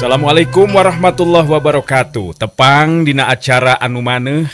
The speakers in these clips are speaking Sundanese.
Assalamualaikum warahmatullahi wabarakatuh. Tepang dina acara anu maneuh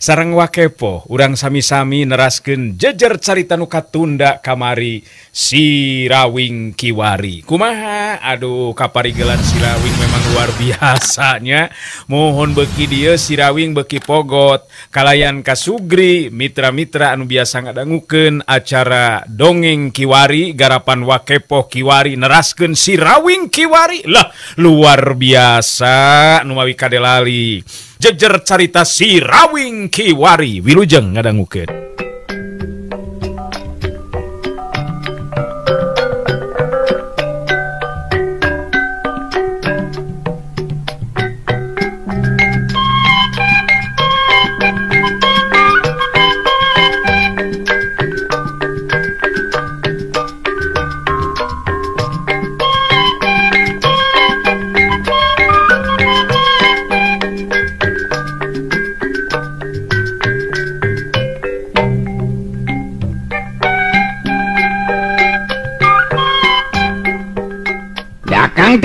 sareng Wakepoh urang sami-sami neraskeun jejer carita nu katunda kamari Si Rawing Kiwari. Kumaha? Aduh, kaparigelan Si Rawing memang luar biasanya. Mohon beuki dieu Si Rawing beuki pogot kalayan kasugri mitra-mitra anu biasa ngadangukeun acara Dongeng Kiwari garapan Wakepoh Kiwari neraskeun Si Rawing Kiwari. Lah, luar biasa nu mawi kadelali jejer carita Si Rawing Kiwari. Wilujeng ngadangukeun.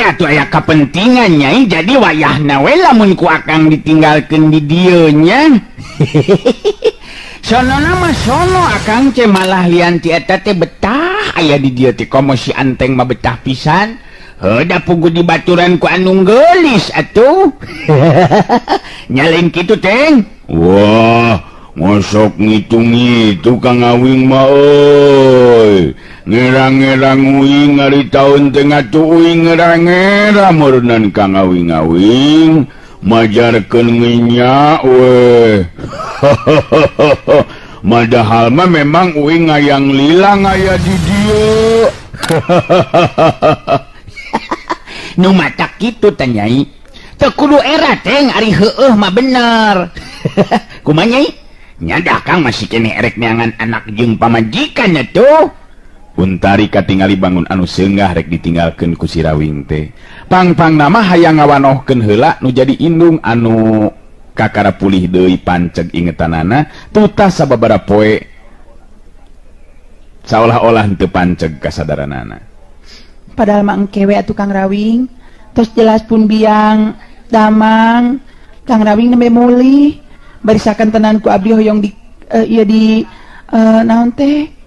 Atuh aya kepentingan nyai, jadi wayahna we lamun ku akang ditinggalkeun di dieu nya. Sonona mah sono akang ce malah lian ti eta teh betah aya di dieu teh komo si Anteng mah betah pisan. Heuh da pugu dibaturan ku anu geulis atuh. Nyalain kitu Teng. Wah, ngosok ngitung-ngitu Kang Awing mah euy. Ngerang-ngerang uing ari taun teh ngatuh uing ngerang-ngerang meureunnan Kang Awing-awing majarkeun ngenyak weh. Padahal mah memang uing ngayang lila ngaya di dieu. Nu matak kitu teh nyai. Teu kudu era Teng ari heueuh mah bener. Kumaha nyai? Nyadah Kang masih keneh erek neangan anak jeung pamajikan atuh. Untari katingali bangun anu seunggah rek ditinggalkeun ku Si Rawing teh. Pang-pangna mah hayang ngawanohkeun heula nu jadi indung anu kakara pulih deui panceg ingetanana tutas sababaraha poe saolah-olah henteu panceg kasadaranana. Padahal mah engke we atuh Kang Rawing, tos jelas pun biang damang Kang Rawing nembe mulih barisakan tenan ku abdi hoyong di ieu di naon teh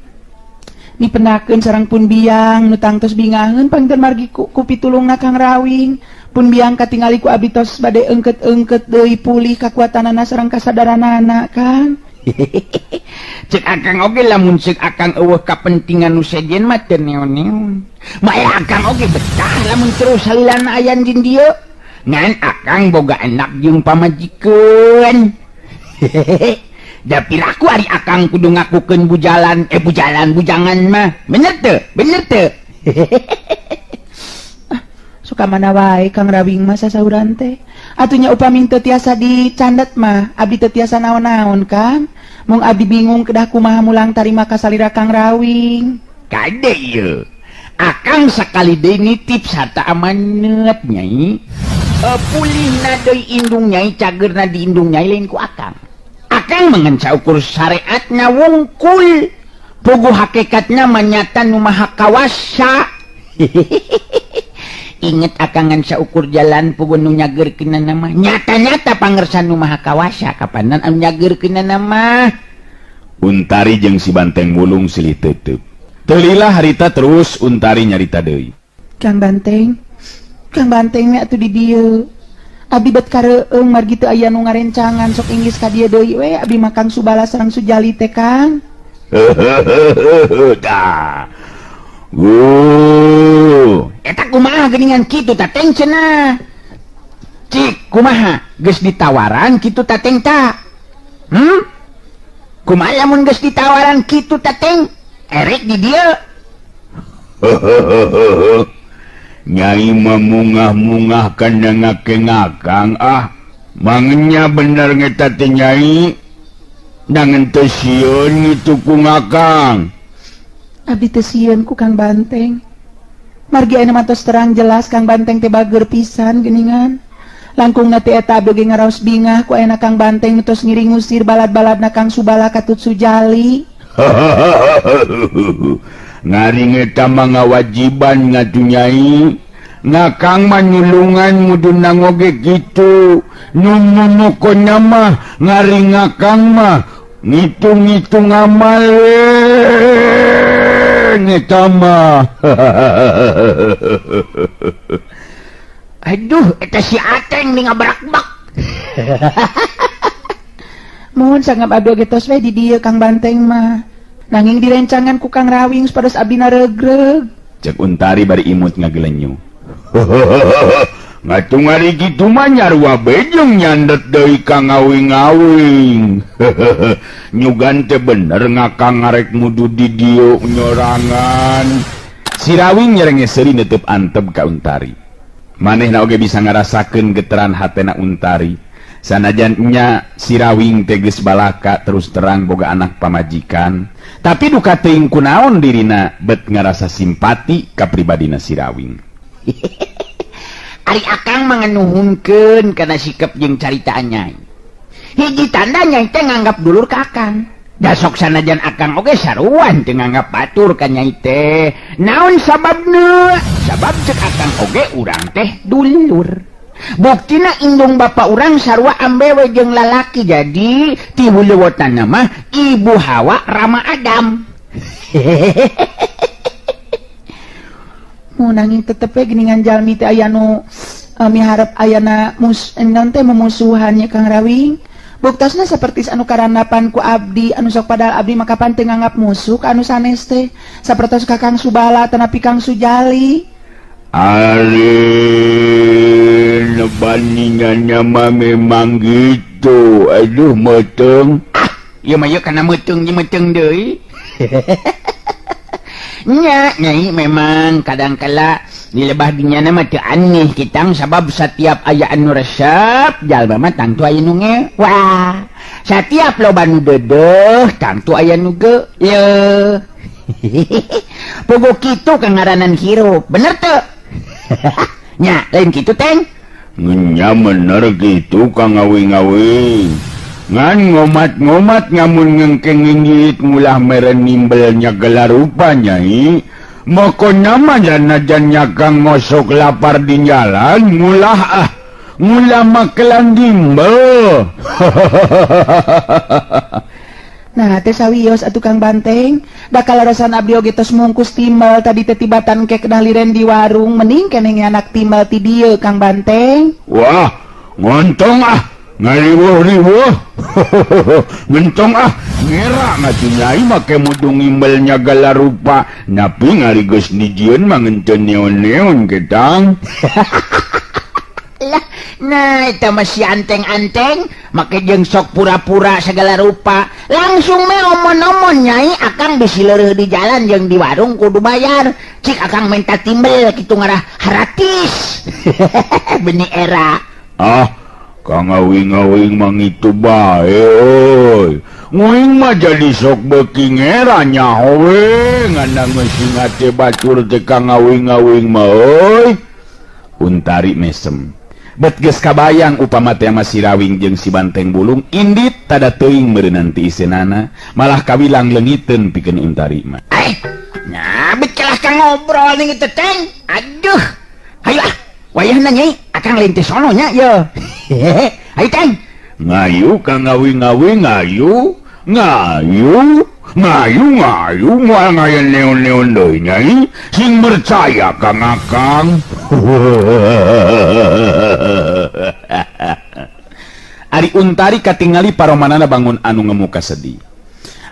dipendakeun sareng pun biang nu tangtos bingaheun pangten margi ku pitulungna Kang Rawing. Pun biang katingali ku abdi tos bade eungkeut-eungkeut deui pulih kakuatanana sareng kasadaranana Kang. Cek akang oge lamun cek akang eueuh kapentingan nu sejen mah teu neon-neon. Maya akang oge betah lamun terus salilana aya di dieu. Ngan akang boga anak jeung pamajikan. Da piraku ari akang kudu ngakukeun bujalan bujalan bujangan mah. Bener teu? Bener teu? Suka mana wae Kang Rawing mah sasauran teh. Atuh nya upami teu tiasa dicandet mah, abdi teu tiasa naon-naon Kang. Mung abdi bingung kedah kumaha mulang tarima kasalira Kang Rawing. Kade ieu. Akang sakali deui nitip sarta amanat nyai. Pulihna deui indung nyai, cageurna di indung nyai lain ku akang. Akang mengenca ukur syariatna wungkul puguh hakikatna manyata nu maha kawasa. Inget akang ngan saukur jalan puguh nu nyageurkeunana mah nyata-nyata pangersa nu maha kawasa kapanan anu nyageurkeunana mah. Untari jeung si Banteng Wulung silih teuteub. Teu lila harita terus Untari nyarita deui. Kang Banteng, Kang Banteng we atuh di dieu. Abi bet kareueung margi teu aya nu ngarencangan sok inggis ka dieu deui we abi mah Kang Subala sareng Sujali teh Kang. Tah. Eta kumaha geuningan kitu ta Teng cenah. Cik kumaha geus ditawaran kitu ta Teng ta? Kumaha lamun geus ditawaran kitu ta Teng? Erek di dieu. Nyai memungah-mungah kana ngake-ngakang ah. Mangnya bener ngeta teh nyai. Nangan teu sieun ngitu ku ngakang. Abdi teu sieun ku Kang Banteng. Margi ayeuna mah tos terang jelas Kang Banteng teh bager pisan geuningan. Langkungna teh eta abdi oge ngaraos bingah ku ayeuna Kang Banteng tos ngiring ngusir balad-baladna Kang Subala katut Sujali. Ngari ngeta mah ngawajiban ngatuh nyai. Ngakang mah nyulungan mudun oge kitu. Nu mumukona mah ngari ngakang mah ngitung-ngitung amal we eta mah. Aduh, eta si Ateng nih ngabrakbak. Mohon sanggap abdi oge tos we di dieu Kang Banteng mah. Nanging direncangan ku Kang Rawing supados abdi naregreg. Cek Untari bari imut ngagelenyu. Ngatungari kitu mah nyarua bejeng nyandet deui ka ngawing-ngawing. Nyugan teh bener ngakang ngarek mudu di dieu nyorangan. Si Rawing nyerenge seuri neuteub antep ka Untari. Manehna oge bisa ngarasakeun geteran hatena Untari. Sanajan nya si Rawing teh geus balaka terus terang boga anak pamajikan, tapi duka teuing kunaon dirina bet ngarasa simpati ka pribadina si Rawing. Ari akang mangenuhunkeun kana sikap jeung caritaan nyai. Hiji tanda nyai teh nganggap dulur ka akang. Da sok sanajan akang oge saruan teu nganggap batur ka nyai teh. Naon sababna? Sabab cek akang oge urang teh dulur. Buktina indung bapa urang sarua ambewe jeung lalaki, jadi ti huluwotanna mah ibu Hawa Rama Adam. Mu nanging tetep we geuningan jalmi teh aya nu miharep ayana naon teh memusuhannya Kang Rawing. Buktosna saperti anu karanapan ku abdi anu sok padahal abdi mah kapan teu nganggap musuh ka anu sanes teh. Sapertos ka Kang Subala tanapi Kang Sujali. Ari nebandingannya mah memang gitu. Aduh meuteung. Ah, ieu mah ieu kana meuteung jeung meuteung deui. Nya, nyai memang kadangkala di lebah dinyana mah teu aneh kitang sabab setiap aya anu resep jalma mah tangtu aya nu ngewa. Setiap loba nu deudeuh tangtu aya nu geuleuh. Puguh kitu kangaranan hirup, bener teu? Nya, lain kitu Teng? Nya bener kitu Kang Ngawing-ngawing. Ngan ngomat-ngomat ngamun ngengkeng nginggit ngulah mere nimbelnya gelar rupa nyai. Mokona mah janajan nyakang ngosok lapar di jalan ngulah ah ngulah makelan dimbel. Nah teh sawios atuh Kang Banteng, da kalarasan abdi oge tos mungkus timbel tadi teh tibatan ke kedah liren di warung, mending keneh anak timbel ti dieu Kang Banteng. Wah, ngontong ah. Ngariwuh-riwuh. Ngentong ah, ngera ngatu nyai make mudung imbelnya gala rupa. Napi ngari geus dijieun mah ngenteun neon-neon ketang. Lah, nah eta mah si anteng-anteng make jeung sok pura-pura segala rupa. Langsung me omon-omon nyai akang bisi leureuh di jalan jeung di warung kudu bayar. Cik akang minta timbel kitu ngarah haratis. Benih era. Ah, Kang ngawing-ngawing mangitu bae euy. Nguing mah jadi sok beuki ngera nyaho we nganang geus teh batur teh Kang ngawing-ngawing mah euy. Untari mesem. Bet geus kabayang upama teh mah si Rawing jeung si Banteng Bulung indit tada teuing meureunnan ti iseunana, malah kawilang leungiteun pikeun Untari mah. Nah, bet kalah ka ngobrol ning teh Teng. Aduh. Hayu ah. Wayahna nyai akang lain teh sono nya ye. Ayo Teng. Ngayu Kang ngawing-ngawing ngayu, ngayu, ngayu ngayu moal ngayan neon-neon deui nyai. Sing percaya Kang akang. Ari Untari katingali paromanana bangun anu ngemuka sedih.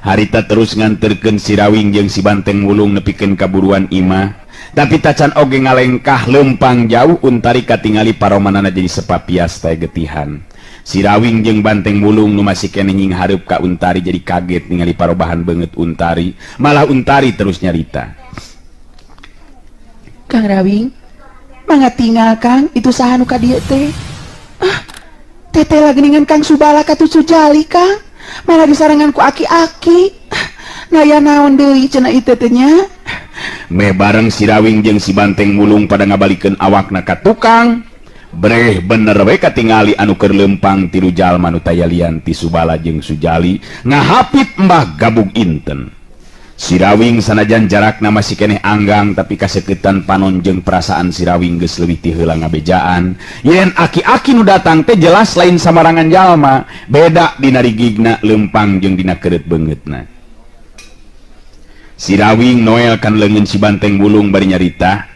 Harita terus nganterkeun si Rawing jeung si Banteng Wulung nepikeun kaburuan imah. Tapi tacan oge ngalengkah lempang jauh Untari katingali paromanana jadi sepapias teh getihan. Si Rawing jeung Banteng Wulung nu masih keneh nyinghareup ka Untari jadi kaget ningali parobahan beungeut Untari. Malah Untari terus nyarita. Kang Rawing, mangga tinggal Kang, itu saha nu ka dieu teh? Ah, teteh lagi Kang Subala katuh Sujali Kang. Malah disarangan ku aki-aki. Naya naon deui cenah ieu teh nya. Meh bareng si Rawing jeung si Banteng Wulung pada ngabalikeun awakna ka tukang. Breh bener we katingali anu keur lempang tilu jalma nu taya lian ti Subala jeung Sujali ngahapit Mbah Gabug Inten. Sirawing sanajan jarakna masih keneh anggang tapi kaseketan panon jeung perasaan Sirawing geus leuwih ti heula ngabejaan. Yen aki-aki nu datang teh jelas lain samarangan jalma, beda dina rigigna lempang jeung dina keureut beungeutna. Sirawing noel kan leungeun si Banteng Bulung bari nyarita.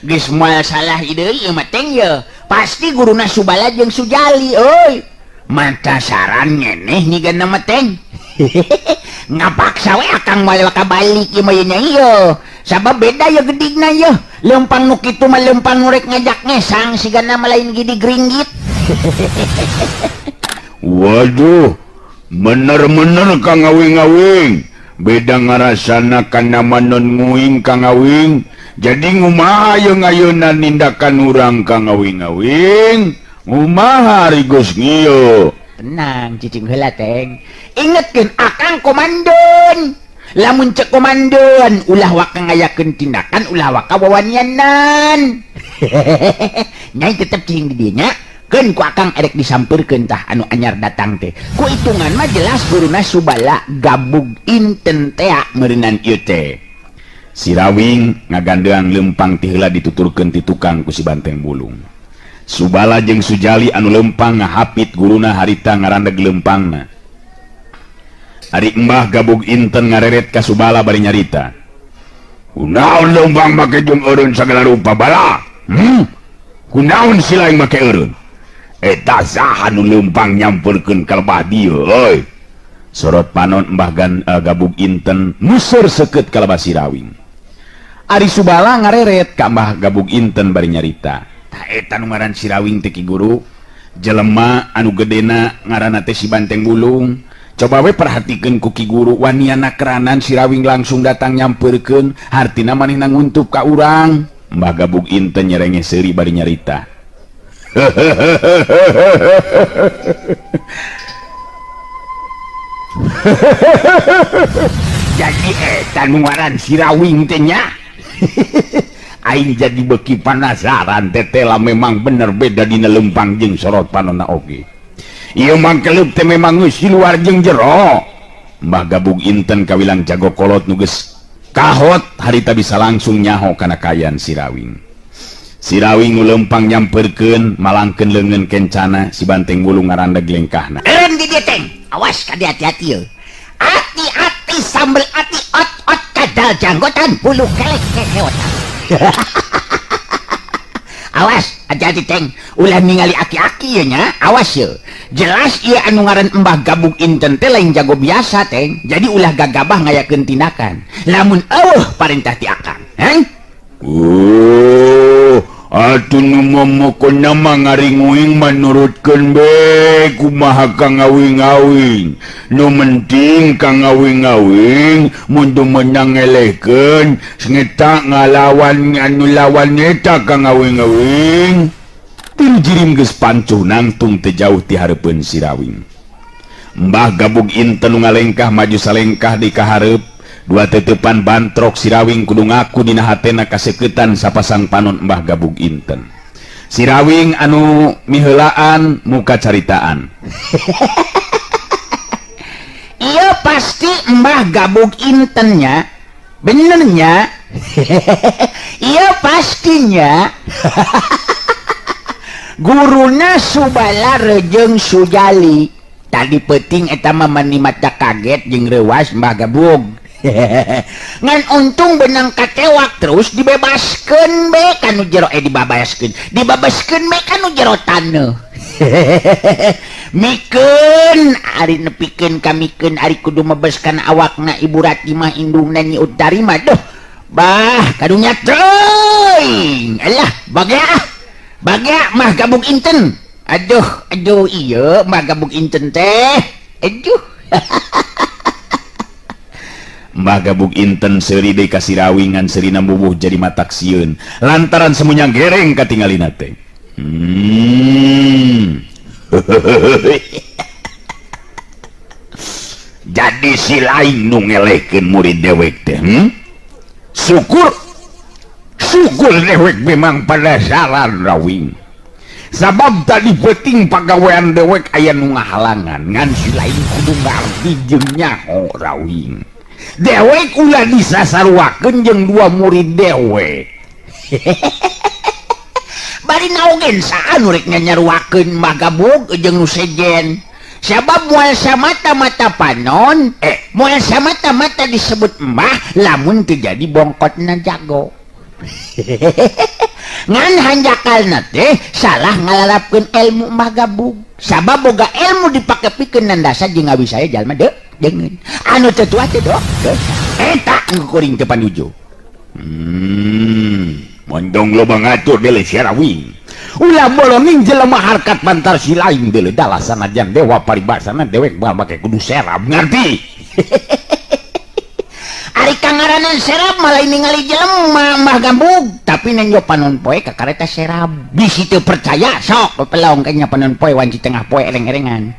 Geus moal salah deui ieu mah teng ye. Pasti guruna Subala jeung Sujali euy. Mata saran ngeneh nyigana mah teng. Ngapaksa we akang moal kabalik ieu mah nya ieu. Sabab beda ye gedigna ye. Lempang nu kitu mah lempang nu rek ngajak ngesang sigana mah lain gidi gringgit. Waduh, bener-bener Kang Awing-awing. Beda ngarasana kana manon nguing Kang Awing. Jadi ngumaha yeung ayeuna nindakan urang Kang Awing-awing? Ngumaha ari geus ngieu? Tenang cicing heula teng. Ingetkeun akang komandan. Lamun cek komandan ulah waka ngayakeun tindakan ulah waka wawanianan. Nyai tetep cicing di dieu nya. Keun ku akang erek disampeurkeun tah anu anyar datang teh. Ku hitungan mah jelas guruna Subala gabug inten tea meureunan ieu teh. Sirawing ngagandeang lempang ti heula dituturkeun ti tukang ku si Banteng Bulung. Subala jeung Sujali anu lempang ngahapit guruna harita ngarandeg lempangna. Ari Mbah Gabug Inten ngareret ka Subala bari nyarita. Kunaon lempang make jeung eureun sagala rupa bala? Kunaon sila yang make eureun? Eta saha nu lempang nyampeurkeun ka lebah dieu euy? Sorot panon Mbah Gabug Inten museur seukeut ka lebah Sirawing. Ari Subala ngareret ka Mbah Gabug Inten bari nyarita. Tah eta nu ngaran Sirawing teh ki guru, jelema anu gedena ngaranna teh si Banteng Bulung. Coba we perhatikeun ku ki guru, waniana keranan Sirawing langsung datang nyampeurkeun, hartina manehna nguntup ka urang. Mbah Gabug Inten nyerenge seuri bari nyarita. Jadi eta nu ngaran Sirawing teh nya. Aing jadi beki panasaran tetela memang bener beda dina lempang jeung sorot panonna oge. Ieu mangkeleup teh memang geus di luar jeung jero. Mbah Gabug Inten kawilang jago kolot nu geus kahot harita bisa langsung nyaho kana kayan Sirawing. Sirawing nu lempang nyamperkeun malangkeun leungeun kencana si Banteng Bulung ngarandeg lengkahna. Eureun di dieu teng. Awas ka hati-hati ye. Hati-hati sambel ati ot-ot kadal janggotan bulu kelek kekeotan. Awas hati-hati teng, ulah ningali aki-aki ye nya, awas ye. Jelas ieu anu ngaran Mbah Gabug Inten teh lain jago biasa teng. Jadi ulah gagabah ngayakeun tindakan. Lamun eueuh parentah ti akang, heng? Oh, atuh nu momokona mah ngaringuing manurutkeun be kumaha Kang Awing-awing. Nu penting Kang Awing-awing mun teu meunang ngelehkeun sengeta ngalawan anu lawan eta Kang Awing-awing. Tilu jirim geus pancuh nangtung teu jauh ti hareupeun Sirawing. Mbah Gabug Inten nu ngalengkah maju salengkah di kahareup. Dua tetepan bantrok Sirawing kudu ngaku dina hatena kaseketan sapasang panon Mbah Gabug Inten. Sirawing anu miheulaan muka caritaan. Iya pasti Mbah Gabug Intennya, benernya. Iya pastinya. Guruna Subala jeung Sujali. Tadi peuting eta mah mani mata kaget jeung reuwas Mbah Gabug. Ngan untung benang katewak terus dibebaskeun be kanu jero dibabaskeun. Dibabaskeun be kanu jero taneuh. Mikeun ari nepikeun kamikeun ari kudu mebeskan awakna Ibu Rati mah indungna Nyi Utari mah duh. Bah kadunya teuing. Alah bagea bagea Mbah Gabug Inten. Aduh aduh ieu Mbah Gabug Inten teh. Aduh. Mbah Gabug Inten seuri deui ka Sirawing ngan seurina bubuh jadi matak sieun lantaran semuanya gereng katingalina teh. Jadi si lain nu ngelehkeun murid dewek teh. Syukur syukur dewek memang penasaran Rawing. Sabab tadi penting pagawean dewek aya nu ngahalangan ngan si lain kudu ngarti jeung nyaho Rawing. Dewek ulah disasaruakeun jeung dua murid dewek. Bari naogen saha nu rek nyanyaruakeun Mbah Gabug jeung nu sejen. Sabab moal samata-mata panon, moal samata-mata disebut mbah lamun teu jadi bongkotna jago. Ngan hanjakalna teh salah ngalalapkeun ilmu Mbah Gabug. Sabab boga ilmu dipake pikeun nandasa jeung ngawisaya jalma deuk deungeun. Anu teu tua teh dok. Eta kuring teu panuju. Mondong loba ngatur deuleu si Rawing. Ulah bolonging jelema harkat bantar si lain deuleu dalah sanajan dewa paribasana dewek moal make kudu serab ngarti. Ari kangaranan serab malah ningali jelema Mbah Gabug, tapi nenjo panon poe ka kareta serab. Bisi teu percaya sok pelong kayaknya panon poe wanci tengah poe ereng-erengan.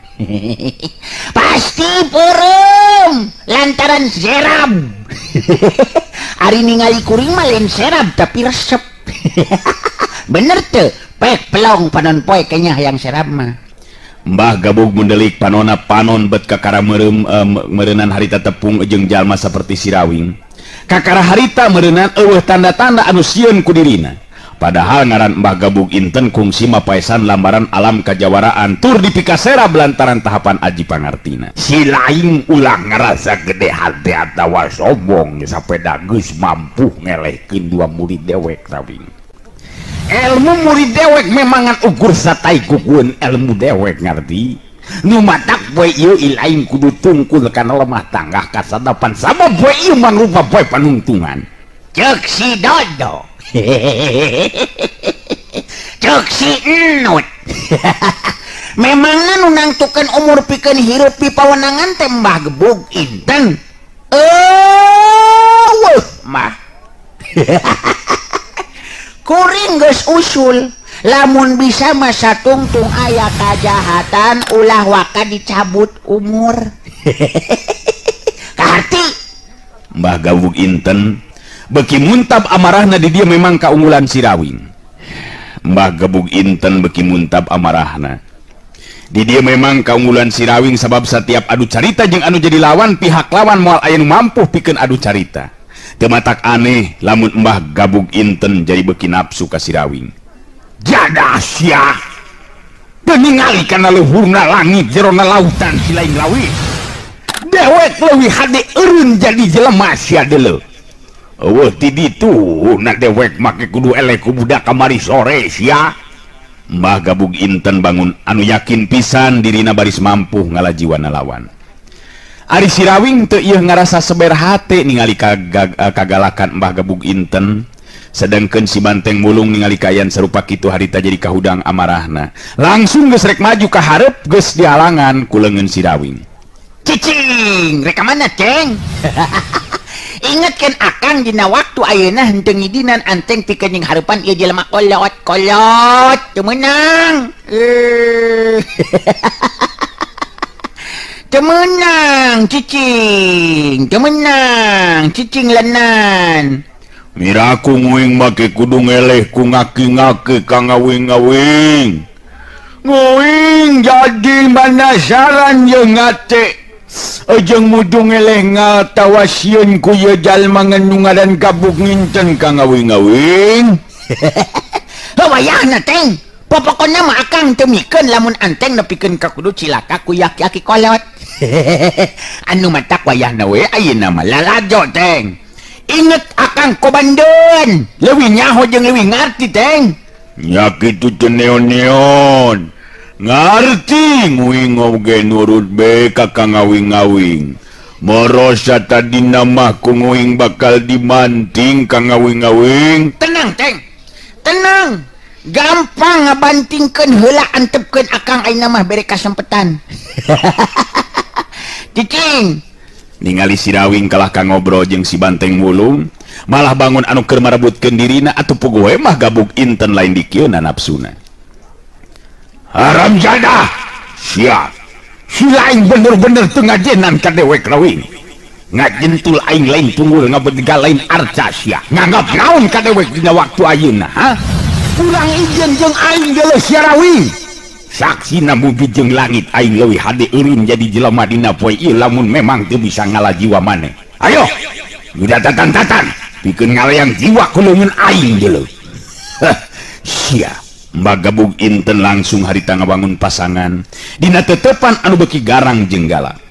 Pasti peureum lantaran serab. Ari ningali kuring mah lain serab tapi resep. Bener teu? Pek pelong panon poe kayaknya hayang serab mah. Mbah Gabug mundelik panona panon bet kakara meureum meureunnan harita tepung jeung jalma saperti si Rawing. Kakara harita meureunnan eueuh tanda-tanda anu sieun ku dirina. Padahal ngaran Mbah Gabug inten kungsi mapaesan lambaran alam kajawaraan tur dipikaserab lantaran tahapan aji pangartina. Si lain ulah ngarasa gede hati atawa sombong sapeda geus mampu ngelehkeun dua murid dewek Rawing. Ilmu murid dewek memangan ukur satai kukuan ilmu dewek ngerti. Nu matak poe ieu ilaing kudu tungkul kana lemah tanggah kasadapan sabab poe ieu mangrupa poe panungtungan. Ceuk si Dodo. Ceuk si Enut. Memangna nu nangtukeun umur pikeun hirup pipawenangan teh Mbah Gebug inten. Eueuh mah. Kuring geus usul lamun bisa masa tungtung aya kajahatan ulah waka dicabut umur. Kaharti Mbah Gabug inten beki muntab amarahna di dia memang kaunggulan si Rawing. Mbah Gabug inten beki muntab amarahna di dia memang kaunggulan si Rawing sabab setiap adu carita jeung anu jadi lawan pihak lawan moal aya nu mampu pikeun adu carita. Teu matak aneh lamun Mbah Gabug inten jadi beki nafsu ka si Rawing. Jadah sia. Teu ningali kana luhurna langit jerona lautan si lain lawih. Dewek leuwih hade eureun jadi jelema sia deuleu. Eueuh ti ditu na dewek make kudu eleh ku budak kamari sore sia. Mbah Gabug inten bangun anu yakin pisan dirina baris mampu ngalajiwana lawan. Ari si Rawing teu ieu ngarasa seber hate ningali kagalakan Mbah Gabug inten. Sedangkeun si Banteng Mulung ningali kaayaan sarupa kitu harita jadi kahudang amarahna. Langsung geus rek maju ka hareup geus dihalangan ku leungeun si Rawing. Cicing, rek ka mana, Ceng? Ingetkeun akang dina waktu ayeuna henteu ngidinan anteng pikeun jeung hareupan ieu jelema kolot-kolot teu meunang. Teu meunang cicing, teu meunang cicing lenan. Miraku nguing make kudu ngeleh ku ngaki-ngaki ka ngawing-ngawing. Nguing jadi manasaran jeung ngate. Ejeng mudung ngeleh ngatawa sieun ku ieu jalma nu ngaran Gabug nginten ka ngawing-ngawing. Heuwayahna teng. Popokona mah akang teu mikeun lamun anteng nepikeun ka kudu cilaka ku yaki-yaki kolot. Anu matak wayahna we ayeuna mah lalajo teng. Inget akang kobandeun, leuwih nyaho jeung leuwih ngarti teng. Nya kitu teu neon-neon. Ngarti nguing oge nurut be ka ngawing-ngawing. Morosa tadina mah ku nguing bakal dimanting ka ngawing-ngawing. Tenang teng. Tenang. Gampang ngabantingkeun heula antepkeun akang ayeuna mah bere kasempetan. Cicing. Ningali si Rawing kalah ka ngobrol jeung si Banteng Mulung, malah bangun anu keur marebutkeun dirina atuh puguh we mah Gabug inten lain dikieuna nafsuna. Haram jadah. Sia. Si lain bener-bener teu ngajenan ka dewek Rawing. Ngajentul aing lain tunggul ngabediga lain arca sia. Nganggap naon ka dewek dina waktu ayeuna, ha? Kurang ijen jeung aing geuleuh sia Rawing. Saksina bumi jeung langit aing leuwih hade eureun jadi jelema dina poe ieu lamun memang teu bisa ngalah jiwa maneh. Ayo, udah tatan-tatan pikeun ngalayang jiwa ku leungeun aing geuleuh. Sia Mbah Gabug Inten langsung harita ngabangun pasangan dina tetepan anu beuki garang jeung galak.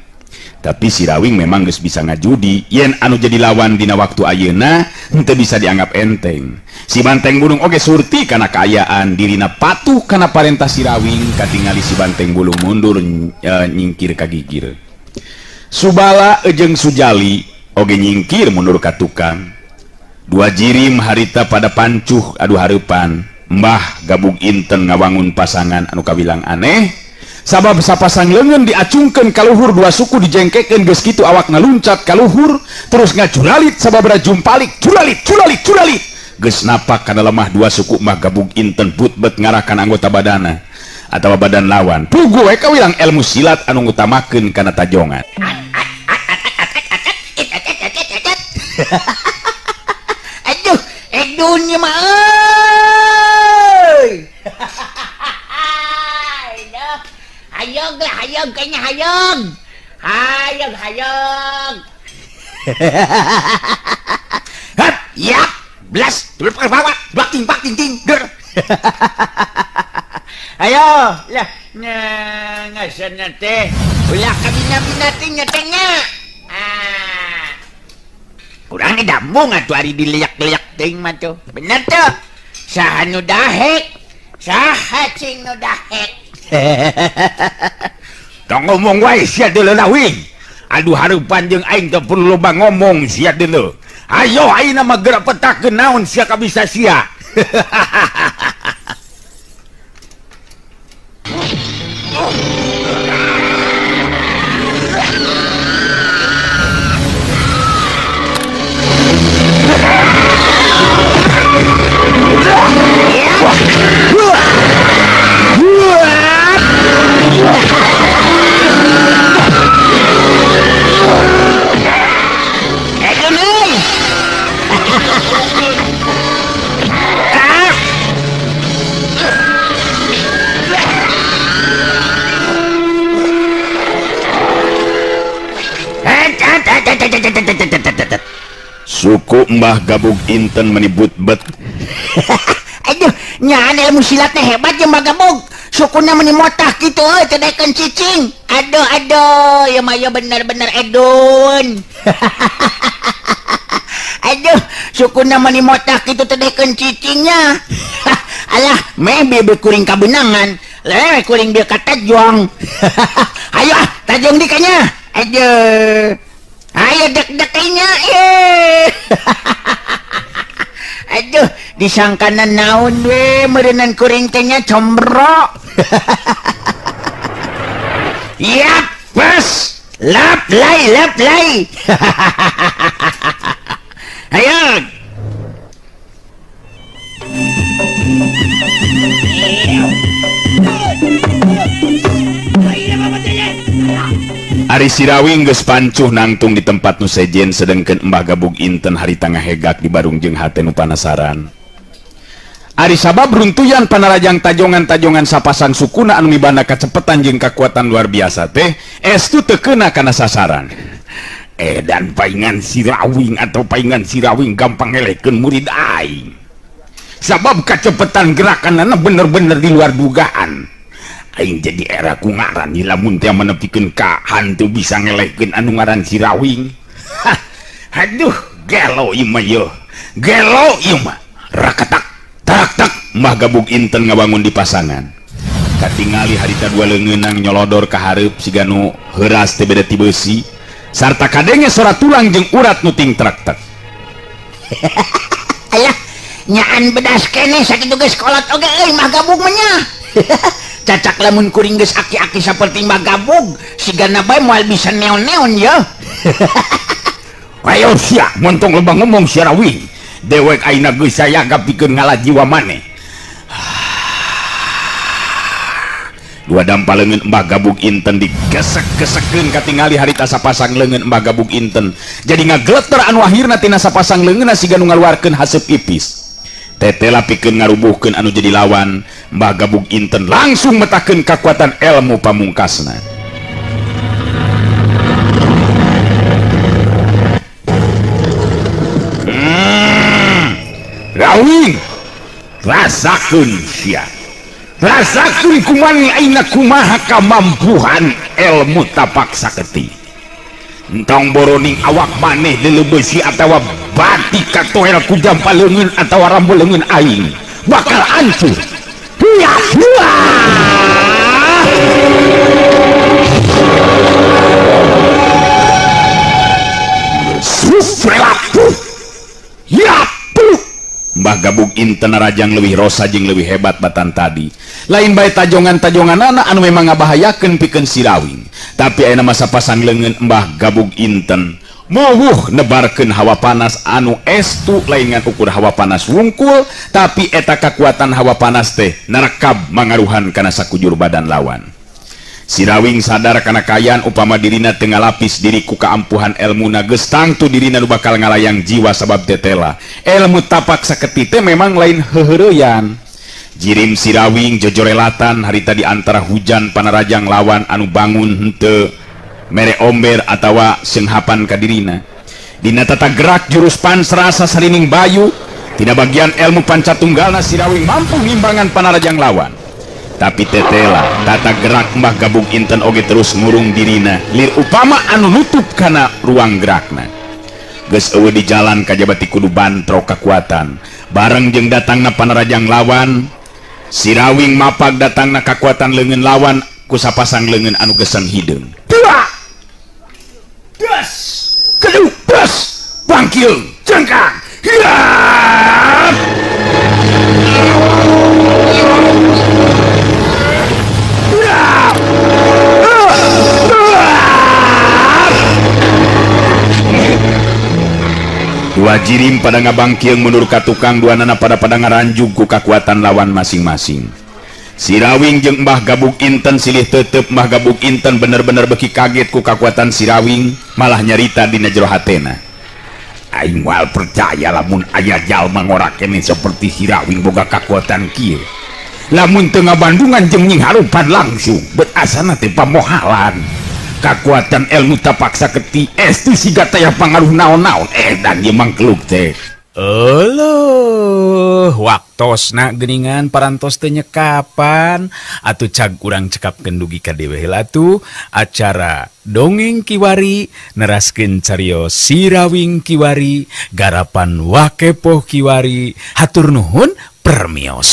Tapi si Rawing memang geus bisa ngajudi yen anu jadi lawan dina waktu ayeuna henteu bisa dianggap enteng. Si Banteng Bulung oge surti kana kaayaan dirina patuh kana parentah si Rawing katingali si Banteng Bulung mundur nyingkir ka gigir. Subala jeung Sujali oge nyingkir mundur ka tukang. Dua jirim harita pada pancuh adu hareupan. Mbah Gabug Inten ngawangun pasangan anu kawilang aneh sabab sapasang leungeun diacungkeun ka luhur dua suku dijengkekeun geus kitu awakna luncat ka luhur terus ngacuralit sababra jumpalik curalit curalit curalit geus napak kana lemah dua suku Mbah Gabug Inten putbet ngarakan anggota badana atawa badan lawan puguh we kawilang ilmu silat anu ngutamakeun kana tajongan. Aduh, edun mah euy. Hayog lah, hayog kayaknya hayog. Hayog, hayog. Hap, yap, blas, bak ting bak ting ting ger. Ayo, lah, ngasan teh. Ulah kabina-bina teh nya teh nya. Ah. Urang dambung atuh ari dileak-leak teuing mah tuh. Bener tuh. Saha nu dahek? Saha cing nu dahek? Tong ngomong wae sia deuleu Rawing. Aduh hareupan jeung aing teu perlu loba ngomong sia deuleu. Ayo ayeuna mah geura petakeun naon sia kabisa sia. Suku Mbah Gabug Inten menibut bet. Aduh, nyaan ilmu silatnya hebat ya Mbah Gabug. Sukuna meni motah gitu euy, teu daekeun cicing. Aduh aduh, ya mah ya bener-bener edun. Aduh, sukuna meni motah kitu teu daekeun cicingnya. Alah, meh bieu kuring kabeunangan. Leh kuring bieu ka tajong. Ayo ah, tajong di kanya. Aduh. Ayo dek-deknya. Aduh, disangkana naon we meureunnan kuring teh nya combro. Yap, bes. Lap lai lap lai. Ayo. Ari Sirawing geus pancuh nangtung di tempat nu sejen sedengkeun Mbah Gabug Inten harita ngahegak di barung jeung hate nu panasaran. Ari sabab runtuyan panarajang tajongan-tajongan sapasang sukuna anu mibanda kacepetan jeung kakuatan luar biasa teh estu teu keuna kana sasaran. Dan paingan Sirawing atau paingan Sirawing gampang ngelekeun murid aing. Sabab kacepetan gerakanana bener-bener di luar dugaan. Aing jadi era ku ngaran lamun teh menepikeun ka hantu bisa ngelehkeun anu ngaran Sirawing. Hah, aduh, gelo ieu mah yeuh. Gelo ieu mah. Rakatak, tarak-tak Mbah Gabug Inten ngabangun di pasangan. Katingali harita dua leungeunang nyolodor ka hareup siga nu heuras teh beda ti beusi. Sarta kadenge sora tulang jeung urat nu ting trak-tak. Alah, nyaan bedas keneh sakitu geus kolot oge euy Mbah Gabug mah nya. Cacak lamun kuring geus aki-aki saperti Mbah Gabug sigana bae moal bisa neon-neon ya. Ayo sia, montong loba ngomong sia Rawing. Dewek ayeuna geus sayagap pikeun ngalah jiwa maneh. Dua dampa leungeun Mbah Gabug Inten digesek-gesekeun katingali harita sapasang leungeun Mbah Gabug Inten. Jadi ngagleter anu akhirna tina sapasang leungeunna siga nu ngaluarkeun haseup ipis. Tetela pikeun ngarubuhkeun anu jadi lawan, Mbah Gabug Inten langsung metakeun kakuatan ilmu pamungkasna. Rawing, rasakeun sia. Rasakeun kumani aina kumaha kamampuhan ilmu tapak saketi. Entong boroning awak maneh lelebeusi atawa bati katoel ku jampa leungeun atawa rambu leungeun aing bakal hancur. Hiya hiya. Susrelatu. Ya. Mbah Gabug Inten rajang leuwih rosa jeung leuwih hebat batan tadi. Lain bae tajongan-tajonganana anu memang ngabahayakeun pikeun si Rawing. Tapi ayeuna masa pasang leungeun Mbah Gabug Inten mowuh nebarkeun hawa panas anu estu lain ngan ukur hawa panas wungkul, tapi eta kakuatan hawa panas teh narekab mangaruhan kana sakujur badan lawan. Si Rawing sadar kana kayan upama dirina teu ngalapis diri ku kaampuhan elmuna geus tangtu dirina nu bakal ngalayang jiwa sabab tetela. Elmu tapak saketi teh memang lain heuheureyan. Jirim si Rawing jojorelatan harita di antara hujan panarajang lawan anu bangun henteu mere omber atawa seunghapan ka dirina. Dina tata gerak jurus pansrasa sarining bayu, tina bagian elmu pancatunggalna si Rawing mampu ngimbangan panarajang lawan. Tapi tetela tata gerak Mbah Gabug Inten oge terus ngurung dirina lir upama anu nutup kana ruang gerakna. Geus eueuh di jalan kajabati kudu bantrok kakuatan bareng jeung datangna panarajang lawan. Si Rawing mapag datangna kakuatan leungeun lawan ku sapasang leungeun anu geseng hideung. Das keduh bas bangkil jengkang hiap. Dua jirim pada ngabangkieng mundur ka tukang, dua nana pada pada ngaranjug ku kakuatan lawan masing-masing. Si Rawing jeung Mbah Gabug Inten silih tetep. Mbah Gabug Inten bener-bener beki kaget ku kakuatan si Rawing, malah nyarita dina jero hatena. Aing moal percaya lamun aya jalma ngora keneh seperti si Rawing boga kakuatan kieu. Lamun teu ngabandungan jeung nying harupan langsung, bet asana teh pamohalan. Kakuatan ilmu tapak saketi estu siga taya pangaruh naon-naon dan ieu mangkeluk teh. Euleuh, waktosna geuningan parantos teh nyekapan atuh cag urang cekapkeun dugi ka dewe heula tuh acara dongeng kiwari neraskeun carios Si Rawing kiwari garapan Wakepoh kiwari. Hatur nuhun permios.